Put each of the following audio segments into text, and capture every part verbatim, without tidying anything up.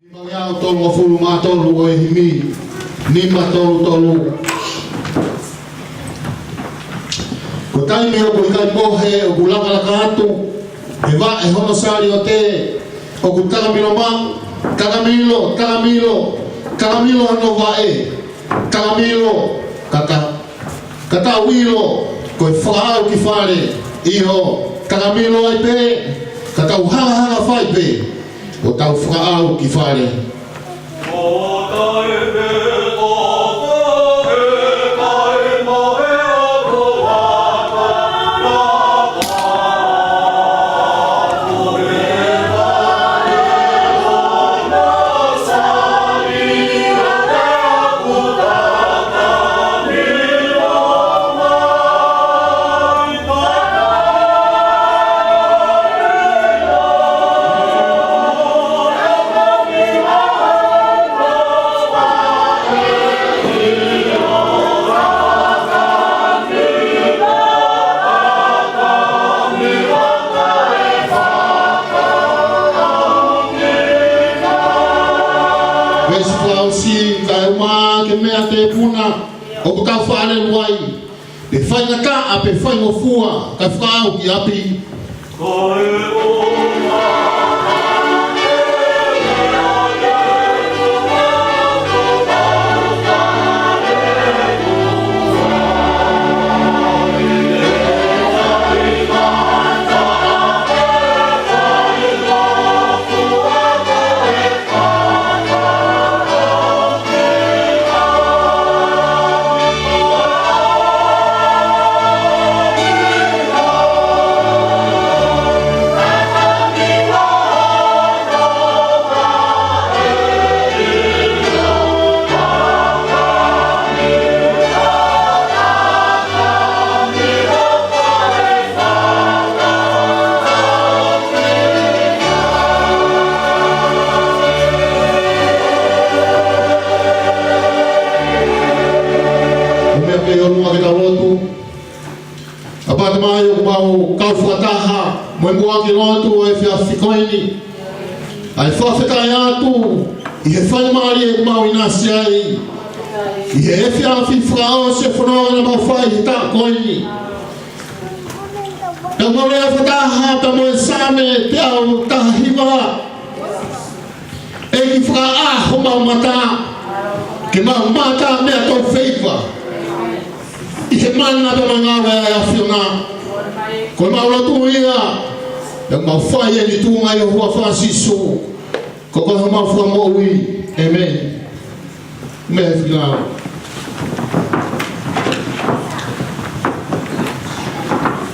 Nima ngeau tolungofulu mā tolu ʻo e himi nima tolu tolu. Ko e taimi ʻoku ʻikai mohe, ʻoku lakalaka atu he vaʻe hono saliote, ʻoku takamilo maʻu, takamilo, takamilo, takamilo hono vaʻe, takamilo, ka ta-, ka tau ʻilo ko e fakaʻau ki fale. ʻIo, takamilo ai pē, ka tau hangahanga fai pē ʻo tau fakaʻau ki fale. Veesi fakaʻosi, kae ʻumaʻā ke meʻa tēpuna ʻoku tau faʻa lelu ai, pe faingataʻa pe faingofua, kae fakaʻau ki ʻapi. Mou meʻa pē ʻi ʻolunga ke tau lotu. ʻApā Tamai, ʻoku mau kau fakataha mo e muʻaki lotu ʻo e efiafi ko eni, ʻa e fakafetaʻi atu ʻi he faingamālie ʻoku mau ʻinasi ai ʻi he efiafi fakaʻosi e fononga naʻa mau fai he taʻu ko eni. Pea mau lea fakataha pea mo e Saame teau taha hiva: ʻEiki, fakaʻā homau mata, ke mau mamata meʻa tau feiva ʻi he mana pea mo e ngāue ʻa e ʻAfiona. Ko ʻemau lotu ia, pea mau fai eni tuʻunga ʻi ho huafa Sīsū, ko koe homau Fakamoʻui. ʻĒmeni. Mou meʻa he finau.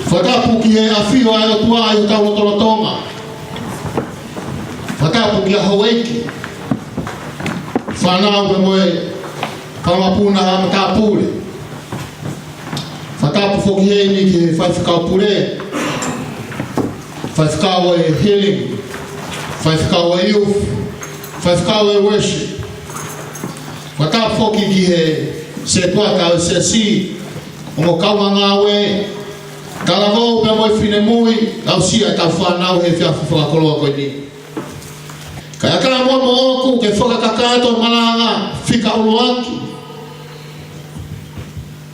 Fakatapu ki he ʻafio ʻa e ʻOtua ʻi hotau lotolotonga. Fakatapu kia houʻeiki, fānau pea mo e palopalema matāpule. Fakatapu foki heni ki he faifekau pule, faifekau ʻo e healing, faifekau ʻo e youth, faifekau ʻo e worship. Fakatapu foki ki he sētuata ʻo e siasi, ongo kaungāngāue, talavou pea mo e finemui, aʻusia ʻetau fānau he efiafi fakakoloa ko eni. Kae ʻatā muʻa moʻoku ke fakakakato e malanga fika ʻuluaki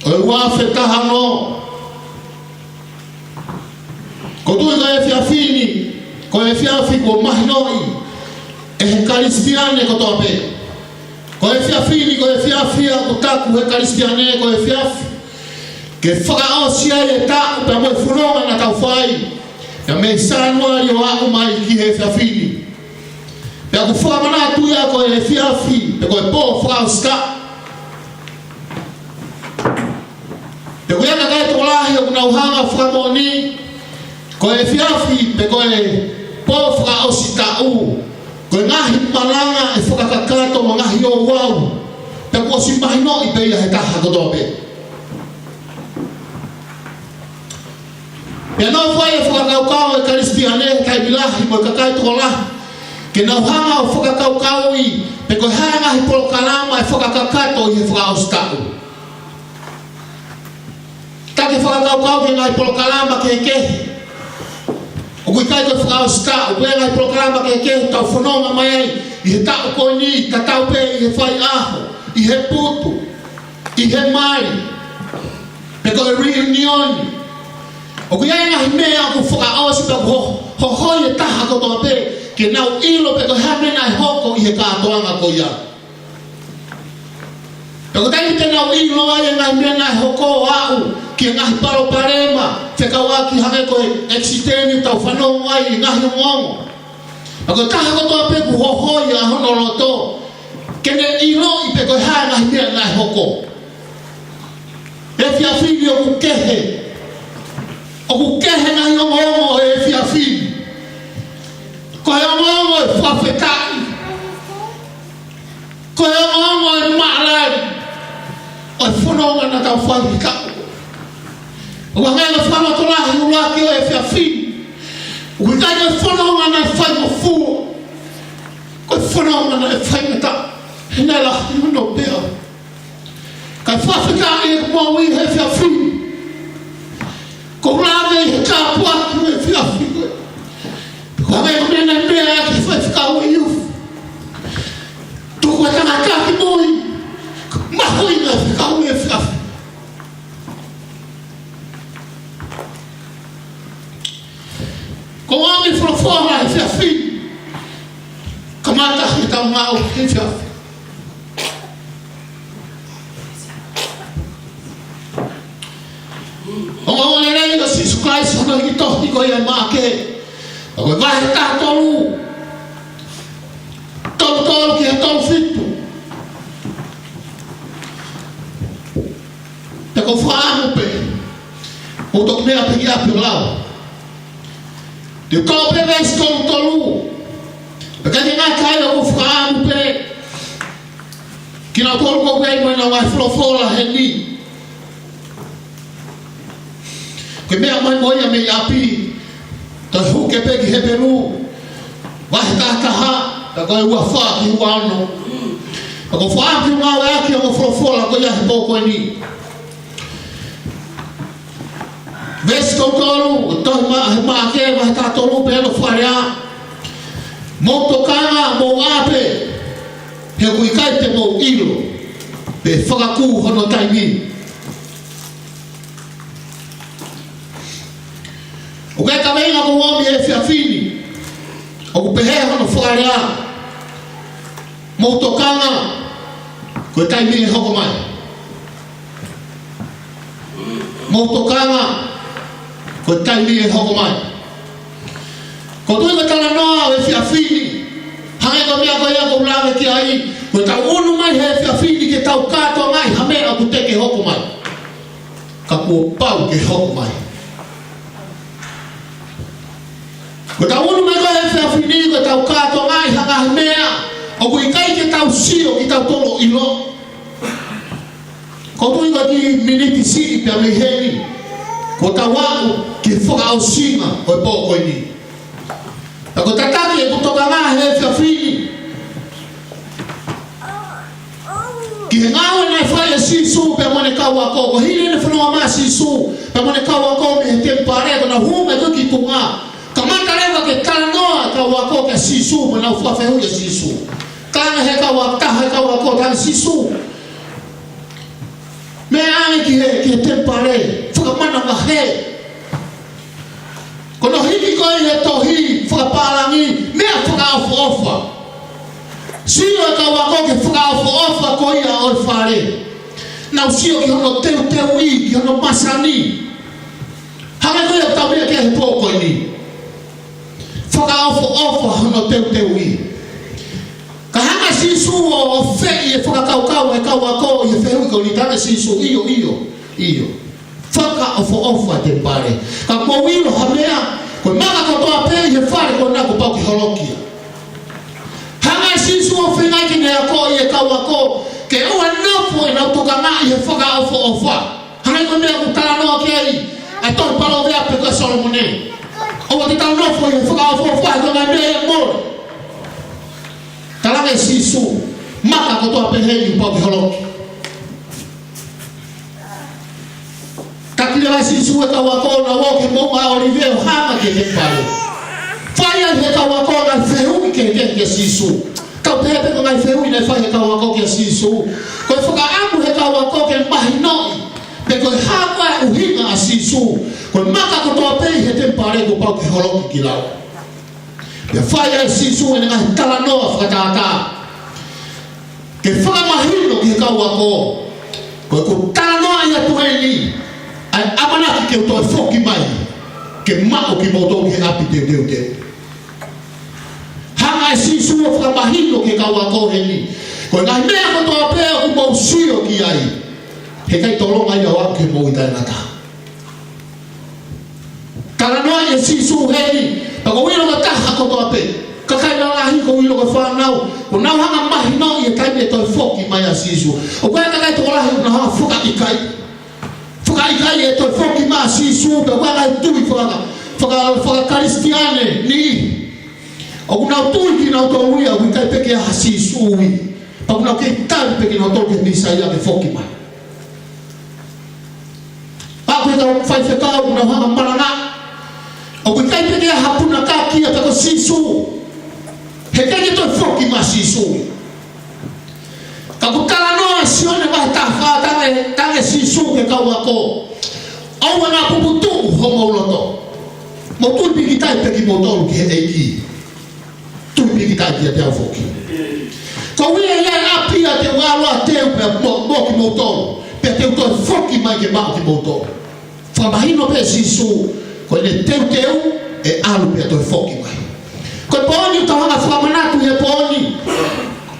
ʻo e ua afe taha ono. ʻOku ou tui ko e efiafi ni, ko e efiafi kuo mahinoʻi ʻe he Kalisitiane kotoa pē. Ko e efiafi ni, ko e efiafi ia ʻoku taku ʻe he Kalisitiane ko e efiafi ke fakaʻosi ai e taʻu pea mo e fononga naʻa tau fai, pea mei Sānuali ʻo aʻu mai ki he efiafi ni. Pea ʻoku fakamanatu ia ko e efiafi, pe ko e pō fakaʻosi taʻu. Pea ko e kakai tokolahi ʻoku nau hanga ʻo fakamoʻoni ko e efiafi pe ko e pō fakaʻosi taʻu, ko e ngaahi malanga ʻe fakakakato mo e ngaahi ouau, pea kuo ʻosi mahinoʻi pē ia ʻe he taha kotoa pē. Pea nofo ai e fakakaukau ʻa e Kalisitiane he taimi lahi mo e kakai tokolahi ke nau hanga ʻo fakakaukauʻi pe ko e hā e ngaahi polokalama ʻe fakakakato ʻi he fakaʻosi taʻu. Ka ke fakakaukau ki he ngaahi polokalama kehekehe. ʻOku ʻikai ko e fakaʻosi taʻu, ko e ngaahi polokalama kehekehe ʻoku tau fononga mai ai, ʻi he taʻu ko eni, tatau pē ʻi he faiʻaho, ʻi he putu, ʻi he mali, pe ko e reunion. ʻOku ʻi ai e ngaahi meʻa ʻoku fakaʻosi pea ʻoku ho-, hohoi e taha kotoa pē ke nau ʻilo pe ko e hā e meʻa naʻe hoko ʻi he kātoanga ko ia. Pea ko e taimi te nau ʻilo ai e ngaahi meʻa naʻe hoko ʻo aʻu ki he ngaahi palopalema fekauʻaki hangē ko e ʻekisiteni ʻoku tau fanongo ai ʻi he ngaahi ongoongo. Pea ko e taha kotoa pē ʻoku hohoi ʻa hono loto ke ne ʻiloʻi pe ko e hā e ngaahi meʻa naʻe hoko. Efiafi ni ʻoku kehe. ʻOku kehe e ngaahi ongoongo ʻo e efiafi ni. Ko e ongoongo ʻo e fakafetaʻi. Ko e ongoongo ʻo e maʻalaʻala ʻo e fononga naʻa tau fai he kaʻu. ʻOku hangē ko e fakalotolahi ʻuluaki ʻo e efiafi ni, ʻoku ʻikai ko e fononga naʻe fai mo fua. Ko e fononga naʻe fai mo taʻu. He naʻe lahi hono pea. Kae fakafetaʻi ʻeku moʻui he efiafi ni. Ko e lave ʻi he tāpuaki ʻo e efiafi ko ē. Ko e meʻa, meʻa, meʻa ki he faifekau ʻo e youth. Tuku e tangata ki mui. Mahuʻinga e fekau he efiafi. Ko e ʻomi e folofola he efiafi ni. Kamata he taʻu ngāue he efiafi. Ongoongolelei ʻo Sīsū Kalaisi, hono hiki tohi ko ia ʻe Maʻake. Ko e vahe taha tolu, tolu tolu ki he tolu fitu. Te u fakaʻamu pē. ʻOku toki meʻa pē ki ʻapi ʻo lau. Te u toʻo pē veesi tolu tolu. Pea ʻikai ke ngata ai, ʻoku ou fakaʻamu pē kinautolu ʻoku ʻi ai mo ʻenau ngaahi folofola heni, ke meʻa mai mo ia mei ʻapi. Toe hū ke pē ki Hepelū vahe taha taha, pea ko e ua fā ki he ua ono. Pea ʻoku ou fakaʻamu ke ngāueʻaki ʻa e folofola ko ia he pō ko eni. Veesi tolu tolu, tohi mei he Maʻake vahe taha tolu, pehē hono fakalea: Mou tokanga, mou ʻā pē, he ʻoku ʻikai te mou ʻilo pe fakakū hono taimi. ʻOku ʻi ai e kaveinga ʻoku ou ʻomi he efiafi ni, ʻoku pehē hono fakalea: Mou tokanga, ko e taimi ʻe hoko mai. Mou tokanga, ko e taimi ʻe hoko mai. ʻOku ou tui ko e talanoa ʻo e efiafi ni, hangē ko e meʻa ko ia ʻoku ou lave ki ai, ko ʻetau ʻunu mai he efiafi ni ke tau kātoangaʻi ha meʻa ʻoku teʻeki hoko mai, ka kuo pau ke hoko mai. Ko ʻetau ʻunu mai ko ē he efiafi ni, ko ʻetau kātoangaʻi ha ngaahi meʻa ʻoku ʻikai ke tau sio kitautolu ʻo ʻilo. ʻOku ou tui ko e kiʻi miniti siʻi pē mei heni, kuo tau aʻu ki he fakaʻosinga ʻo e pō ko eni. Pea ko e tataki ʻeku tokanga he efiafi ni ki he ngāue naʻe fai ʻe Sīsū pea mo ʻene kau ako. Ko e hili ʻene fononga mai ʻa Sīsū pea mo ʻene kau ako mei he temipale, ko ʻenau hū mai ko ē ki tuʻa, kamata leva ke talanoa e kau ako kia Sīsū mo nau fakafehuʻi ʻa Sīsū. Talaange ʻe he kau ako, taha e kau ako, talaange: Sīsū, meʻa ange ki he, ki he temipale, fakamanavahē. Ko hono hiki ko ē he tohi fakapālangi, meʻa fakaʻofoʻofa. Sio e kau ako ki he fakaʻofoʻofa ko ia ʻo e fale. Nau sio ki hono teuteuʻi, ki hono masani. Hangē ko ia ʻoku tau meʻa ki ai he pō ko eni. Fakaʻofoʻofa hono teuteuʻi. Ka hanga ʻe Sīsū ʻo, ʻo feʻi e fakakaukau ʻa e kau ako ʻi he fehuʻi ko eni, talaange ʻe Sīsū: ʻIo, ʻio, ʻio. Fakaʻofoʻofa e temipale. Ka mou ʻilo ha meʻa, ko e maka kotoa pē ʻi he fale ko ena kuo pau ke holoki ia. Hanga ʻe Sīsū ʻo feingaʻi ke ne akoʻi e kau ako ke ʻoua ʻe nofo ʻenau tokanga ʻi he fakaʻofoʻofa. Hangē ko e meʻa ʻoku talanoa ki ai ʻa e tohi Palōveape ko ē ʻa Solomone. ʻOua te tau nofo ʻi he fakaʻofoʻofa, he ko e ngaahi meʻa ia ʻe mole. Talaange ʻe Sīsū, maka kotoa pē heni kuo pau ke holoki. Taki leva ʻe Sīsū e kau ako ʻo nau ō ki he moʻunga ʻŌlive ʻo hanga ki he temipale. Fai ai ʻe he kau ako ʻenau fehuʻi kehekehe kia Sīsū. Tau pehē pē ko e ngaahi fehuʻi naʻe fai ʻe he kau ako kia Sīsū. Ko e fakaʻamu ʻe he kau ako ke mahinoʻi pe ko e hā koā e ʻuhinga ʻa Sīsū. Ko e maka kotoa pē ʻi he temipale kuo pau ke holoki ki lalo. Pea fai ʻe Sīsū ʻene ngaahi talanoa fakatātā ke fakamahino ki he kau ako, ko ʻeku talanoaʻi atu eni ʻa e ʻamanaki ke u toe foki mai ke maʻu kimoutolu ki he ʻapi teuteu. Hanga ʻe Sīsū ʻo fakamahino ki he kau ako heni, ko e ngaahi meʻa kotoa pē ʻoku mou sio ki ai, heʻikai tolonga ia ʻo aʻu ki he moʻui taʻengata. Talanoa ʻe Sīsū heni, pea ʻoku ou ʻilo ko e taha kotoa pē, kakai lalahi, ʻoku ou ʻilo ko e fānau, ʻoku nau hanga mahinoʻi e taimi ʻe toe foki mai ʻa Sīsū. ʻOku ʻi ai e kakai tokolahi ʻoku nau hanga fakaʻikaiʻi, fakaʻikaiʻi e toe foki mai ʻa Sīsū, pea ʻoku ʻi ai e tui faka-, faka-, faka-Kalisitiane ni ʻoku nau tui kinautolu ia ʻoku ʻikai pē ke ʻi ai ha Sīsū ia, pea ʻoku nau kei tali pē kinautolu ki he Mīsaia ke foki mai. Pea ko e kau faifekau ʻoku nau hanga malanga, ʻoku ʻikai pē ke ʻi ai ha punakaki ia pe ko Sīsū, heʻikai ke toe foki mai Sīsū. Ka ʻoku talanoa ʻe Sione vahe taha fā, talaange, talaange ʻe Sīsū ki he kau ako, ʻoua naʻa puputuʻu homou loto. Mou tui pīkitai pē kimoutolu ki he ʻEiki, tui pīkitai kiate au foki. Ko ia ia ʻapi ia te u ʻalu ʻo teu pea mo, mo kimoutolu, pea te u toe foki mai ke maʻu kimoutolu. Fakamahino pē ʻe Sīsū, ko ʻene teuteu ʻe ʻalu pea toe foki mai. Ko e pooni ʻoku tau hanga fakamanatu he pooni,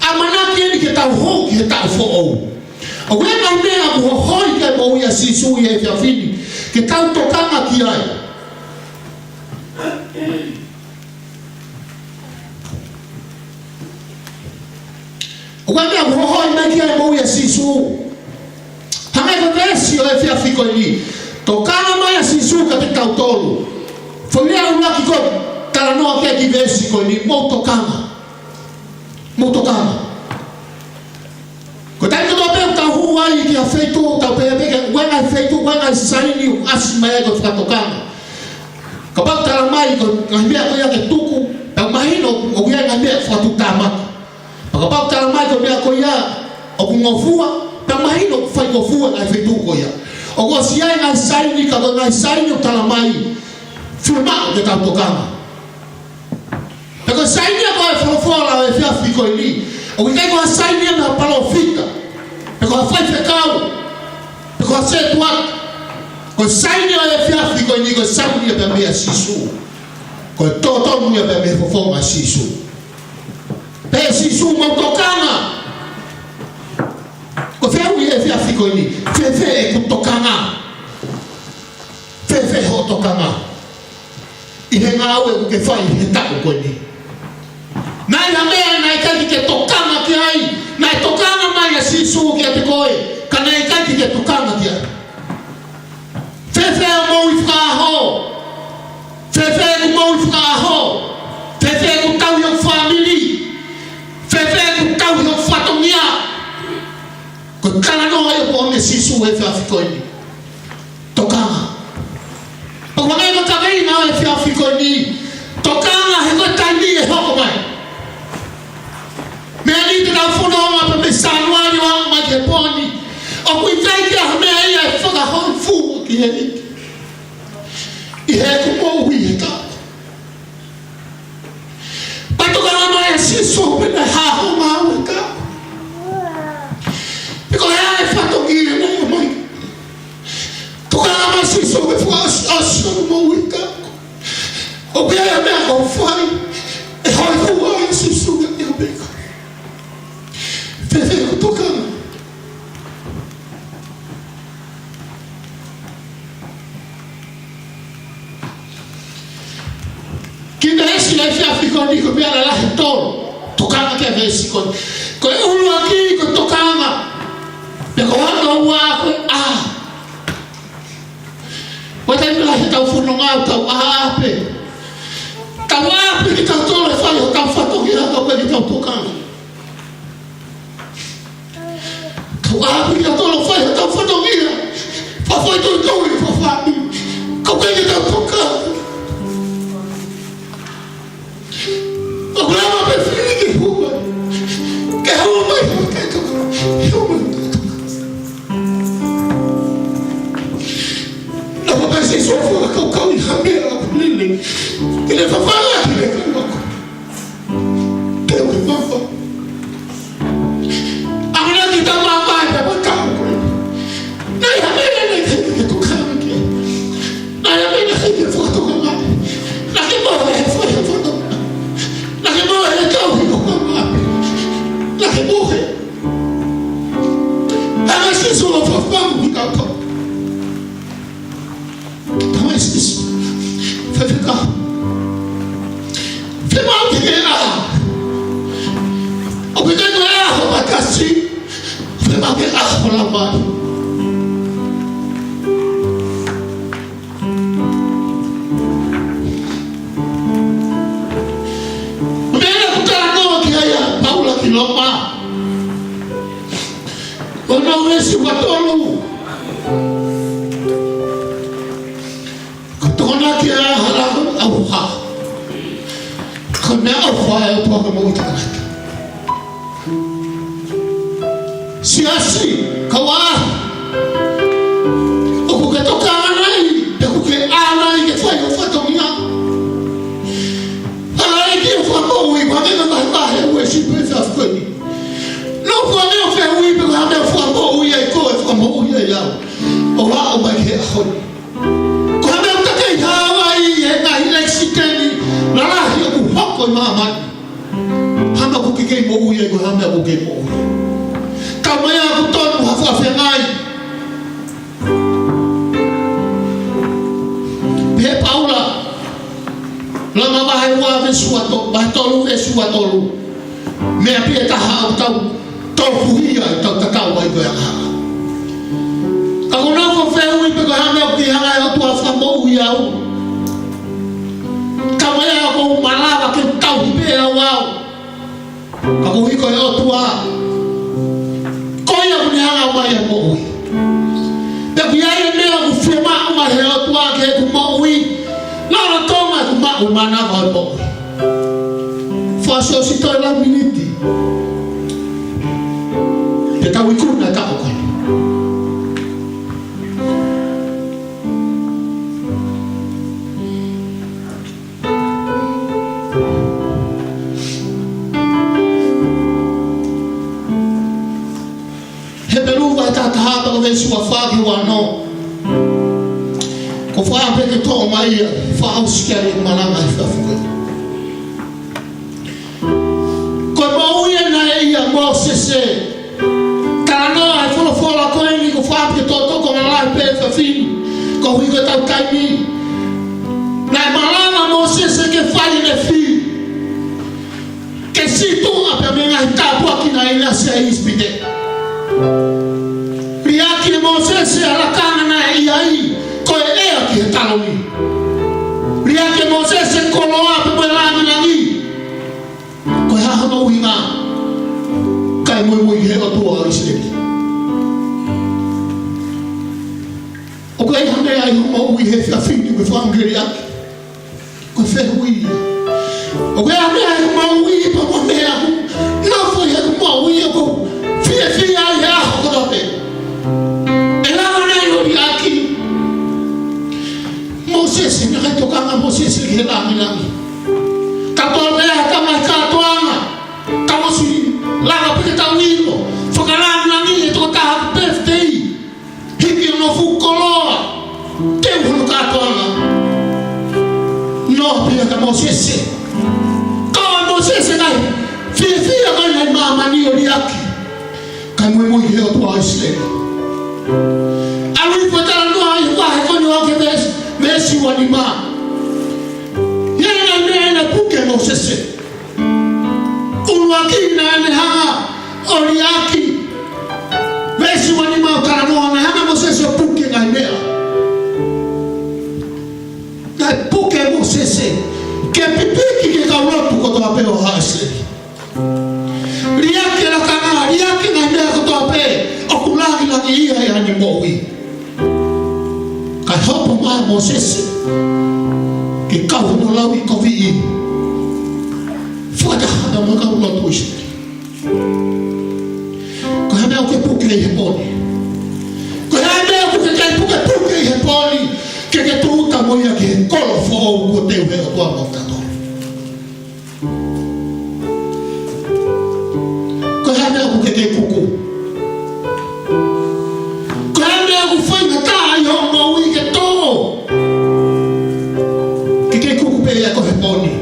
ʻamanaki eni ke tau hū ki he taʻu foʻou. ʻOku ʻi ai e ngaahi meʻa ʻoku hohoi ki ai e moʻui ʻa Sīsū ʻi he efiafi ni, ke tau tokanga ki ai. ʻOku ʻi ai e meʻa ʻoku hohoi mai ki ai e moʻui ʻa Sīsū. Hangē ko e veesi ʻo e efiafi ko eni. Tokanga mai ʻa Sīsū kiate kitautolu. Foʻi lea ʻuluaki ko e talanoa ki ai e kiʻi veesi ko eni, mou tokanga. Mou tokanga. Ko e taimi kotoa pē ʻoku tau hū ai ki ha feituʻu, tau pehē pē ke ʻoange e feituʻu, ʻoange e saini ʻoku ʻasi mai ai ko e fakatokanga. Kapau ʻe talamai ko e ngaahi meʻa ko ia ke tuku, pea mahino ʻoku ʻi ai e ngaahi meʻa fakatuʻutāmaki. Pea kapau ʻe talamai ko e meʻa ko ia ʻoku ngofua, pea mahino ʻoku faingofua e ngaahi feituʻu ko ia. ʻOku ʻosi ʻi ai e ngaahi saini, ka ko e ngaahi saini ʻoku talamai, fiemaʻu ke tau tokanga. Pea ko e saini ia ko e folofola ʻo e efiafi ko eni, ʻoku ʻikai ko ha saini ia mei ha palōfita, pe ko ha faifekau, pe ko ha sētuata. Ko e saini ʻo e efiafi ko eni, ko e saini ia pē mei a Sīsū. Ko e totonu ia pē mei he fofonga ʻo Sīsū. Pehē ʻe Sīsū, mou tokanga. Ko e fehuʻi ʻo e efiafi ko eni, fēfē ʻeku tokanga? Fēfē hoʻo tokanga ʻi he ngāue ʻoku ke fai he taʻu ko eni? Naʻe ʻi ai ha meʻa naʻe ʻikai ke ke tokanga ki ai? Naʻe tokanga mai ʻa Sīsū kiate koe, ka naʻe ʻikai ke ke tokanga ki ai. Fēfē hoʻo moʻui fakaʻaho? Fēfē ʻeku moʻui fakaʻaho? Fēfē ʻeku tauhi hoku fāmili? Fēfē ʻeku tauhi hoku fatongia? Ko e talanoa ia ʻoku ʻomi ʻe Sīsū he efiafi ko eni. Tokanga. Pea ko e meʻa kaveinga ʻo e efiafi ko eni, tokanga he ko e taimi ʻe hoko mai. Meʻa ni te tau fononga pē mei Sānuali ʻo aʻu mai ki he pooni, ʻoku ʻikai ke ʻi ai ha meʻa ia ʻe fakahōifua ki he ʻEiki ʻi heʻeku moʻui he taʻu. Pea tokanga mai ʻa Sīsū pe naʻe hā hoʻo ngāue he taʻu, pe ko e hā e fatongia naʻe ʻomai. Tokanga mai ʻa Sīsū ke fakaʻosiʻosi hono moʻui he taʻu. ʻOku ʻi ai ha meʻa ʻoku fai ʻe hōifua ai ʻa Sīsū kiate au pe ʻikai? Fēfē ʻeku tokanga? Kiʻi veesi ʻo e efiafi ko eni, ko e meʻa lalahi ʻe tolu. Tokanga ki he veesi ko eni. Ko e ʻuluaki ko e tokanga. Pea ko hono ua ko e ʻā. Ko e taimi lahi ʻetau fononga ʻoku tau ʻā pē. Tau ʻā pē kitautolu ʻo fai hotau fatongia, ka ʻoku ʻikai ke tau tokanga. Tau ʻā pē kitautolu ʻo fai hotau fatongia, fakafoʻituitui, fakafāmili, ka ʻoku ʻikai ke tau tokanga. ʻOku lava pē fili ke hū mai. Ke ne fafanga ki he kau ako. Te u ke fafanga. Amanaki ke tau māvae pea mo e kau ako. Naʻe ʻi ai ha meʻa naʻe ʻikai ke tokanga ki ai. Naʻe ʻi ai ha meʻa naʻe ʻikai ke fakatokangaʻi. Naʻa ke mohe he fai ha fakatokangaʻi. Naʻa ke mohe he kau he fakatokangaʻi. Naʻa ke mohe. Hanga ʻe Sīsū ʻo fafanga ki he kau ako. Tamai Sīsū. Faifekau. Fiemaʻu ke ke ʻā. ʻOku ʻikai ko e ʻaho ʻo e makasi. Fiemaʻu ke ke ʻā ʻo lava mai. Meʻa ʻoku talanoa ki ai ʻa Paula ki Loma. Ko hono veesi ua tolu. Ko e tokonaki ʻa e hala ʻauha. Ko e meʻaʻofa ʻa e ʻOtua ki he moʻui taʻengata. Siasi, kau ʻaʻahi. ʻOku ke tokanga nai, pe ʻoku ke ʻā nai ke fai hoʻo fatongia? Halaiki ʻo e Fakamoʻui, ʻoku ʻi ai e ngaahi vahe ʻo e sipesa feni. Nofo ʻo fehuʻi pe ko e hā e meʻa ʻoku fakamoʻui ai koe, fakamoʻui ai au. ʻO aʻu mai ki he ʻaho ni. Ko e hā e meʻa ʻoku ta kei hao ai he ngaahi ʻekisiteni lalahi ʻoku hoko ʻi māmani? Hā e meʻa ʻoku ke kei moʻui ai, ko e hā e meʻa ʻoku ke kei moʻui ai? Ka mai ʻoku tonu ha fakafeangai. Pehē ʻe Paula, Loma vahe ua veesi ua to-, vahe tolu veesi ua tolu. Meʻa pē ʻe taha ʻoku tau tofuhia ʻetau tatau ai ko e angahala. Ka ko e nofo ʻo fehuʻi pe ko e hā e meʻa ʻoku ke hanga ʻe he ʻOtua ʻo fakamoʻui au. Ka mai ʻoku ou malava ke tauhi pē au au. Ka koeʻuhi ko e ʻOtua, ko ia ʻoku ne hanga ʻo ʻomai ʻa e moʻui. Pea ʻoku ʻi ai e meʻa ʻoku fiemaʻu mai ʻe he ʻOtua ki heʻeku moʻui, lolotonga ʻeku maʻu e mānava ʻo e moʻui. Fakaʻosiʻosi toe lau miniti. Te tau ikuna e taʻu ko eni. Hepelū vahe taha taha, veesi ua fā ki he ua ono. Ko e fā pē ke toʻo mai ia, fakaʻosi ki ai e malanga he efiafi ko eni. Ko e moʻui ē naʻe ʻia Mōsese. Talanoa e folofola ko eni ko e fā pē ke toʻo tokanga lahi pē he efiafi ni. Koeʻuhi ko ʻetau taimi. Naʻe malava Mōsese ke fai ʻene fili. Ke situʻa pē mei he ngaahi tāpuaki naʻe ʻinasi ai ʻi ʻIsipite. Liʻaki ʻe Mōsese ʻa e lakanga naʻe ʻi ai, ko e ʻea ki he taloni. Liʻaki ʻe Mōsese e koloa pea mo e langilangi. Ko e hā hono ʻuhinga? Kae muimui ki he ʻOtua ʻo ʻIsileli. ʻOku ʻi ai ha meʻa ʻi hoʻo moʻui he efiafi ni ʻoku ke fakaʻangeliʻaki? Ko e fehuʻi ia. ʻOku ʻi ai ha meʻa ʻi hoʻo moʻui pea mo e meʻa ʻoku nofo ʻi hoʻo moʻui ʻoku ke fiefia ai he ʻaho kotoa pē? ʻE lava nai ʻo liʻaki? Mōsese, naʻe ʻikai tokanga ʻa Mōsese ki he langilangi. Ka ko e meʻa ka mai kātoanga. Ka ʻosi lava pē ke tau ʻilo. Fakalangilangi e tokotaha ʻoku pefitei. Hiki hono fuʻu koloa, teu hono kātoanga. Noa pē ia kia Mōsese. Kau ai ʻa Mōsese ʻo fiefia mai ʻi māmani ʻo liʻaki. Kae muimui ki he ʻOtua ʻo ʻIsileli. ʻAlu hifo e talanoa ʻi he vahe ko eni ʻo aʻu ki he veesi, veesi ua nima. ʻI ai e ngaahi meʻa naʻe puke ʻe Mōsese. ʻUluaki naʻa ne hanga ʻo liʻaki. Veesi ua nima ʻoku talanoa naʻe hanga ʻe Mōsese ʻo puke e ngaahi meʻa. Naʻe puke ʻe Mōsese ke pipiki ki he kau lotu kotoa pē ʻo haʻa ʻIsileli. Liʻaki e lakanga, liʻaki e ngaahi meʻa kotoa pē ʻoku langilangiʻia ʻi heʻene moʻui. Kae hopo mai ʻa Mōsese ke kau hono lauʻikoviʻi fakataha mo e kau lotu ʻo ʻIsileli. Ko e hā e meʻa ʻoku ke puke ʻi he pō ni? Ko e hā e meʻa ʻoku ke kei pukepuke ʻi he pō ni ke ke tūʻuta mo ia ki he kolo foʻou kuo teu ʻe he ʻOtua maʻatautolu. Ko e hā e meʻa ʻoku ke kei kuku? Ko e hā e meʻa ʻoku faingataʻa ʻi hoʻo moʻui ke tō? Ke kei kuku pē ia ko e pō ni.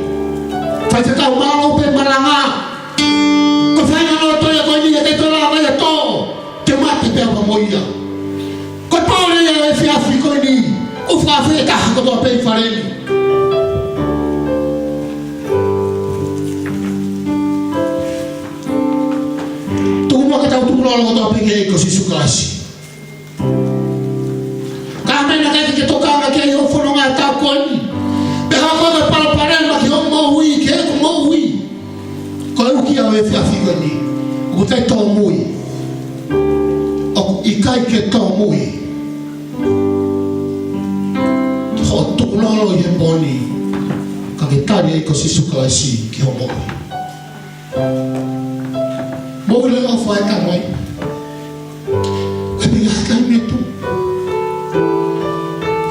Faifekau mālō pe malanga. Ko e faingataʻa ʻo e pō ko eni ke tō la mai ʻo tō. Ke mate pē ʻa mo ia. Ko e pole ia ʻo e efiafi ko eni, ʻoku fakaafeʻi e taha kotoa pē ʻi fale ni. Tuku muʻa ke tau tukulolo kotoa pē ki he ʻEiki ko Sīsū Kalaisi. Ka mena kai ke tokanga ki ai ʻi hoʻo fononga he taʻu ko eni. Pe ko e hā e palopalema ki hoʻo moʻui, ki heʻeku moʻui. Ko e uki ia ʻo e efiafi ko eni. ʻOku ʻikai tōmui. ʻOku ʻikai ke tōmui hoʻo tukulolo ʻi he pō ni. Ka ke tali e ʻEiki ko Sīsū Kalaisi ki hoʻo moʻui. Moʻui leva ʻo fai tamai. Ka pehē ʻikai ke tuʻu.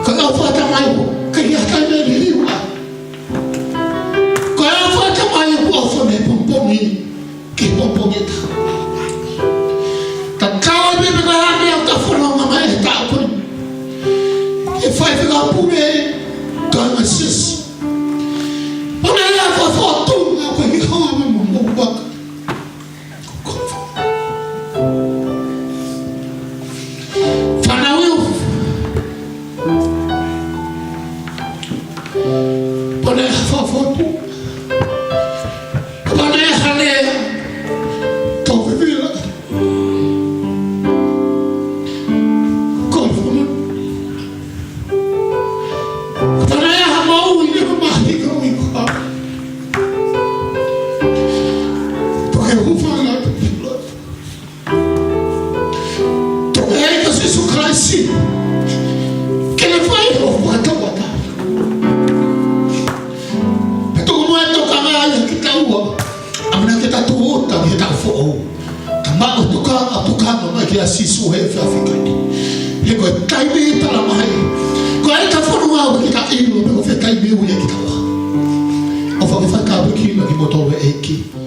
Ka ʻofa ʻa e Tamai ʻoku ʻikai ke liliu ai. Ko e ʻofa ʻa e Tamai ʻoku ʻofa mei he pongipongi ki he pongipongi ʻe taha. Tatau ai pē pe ko e hā e meʻa ʻoku ta fononga mai he taʻu ko eni. Ke fai fekau pule, ka nga sis. Pone ia ko e fotu, nga ko e ki hoa ma mo mo waka. Fānau iu. Pone ha fotu. Pone ha lea. Tau vevela. Ko e fānau. Pone ha moʻui ne mamahi ko e ʻuhi ko e hā. Pone hūfanga atu. Toki ʻEiki ko Sīsū Kalaisi ke ne fai hoʻo fakatauʻatāina. Pea tuku muʻa e tokanga ia kiate kitaua, ʻa mena ke ta tūʻuta ki he taʻu foʻou. Ta maʻu e tokanga, tokanga mai kia Sīsū he efiafi ko eni. He ko e taimi ʻe tala mai, ko e taʻu foʻou ʻoku ʻikai ke ta ʻilo pe ko fē taimi ʻe ui ai kitaua. ʻOfa ke fai kāpui kimoutolu ʻe he ʻEiki.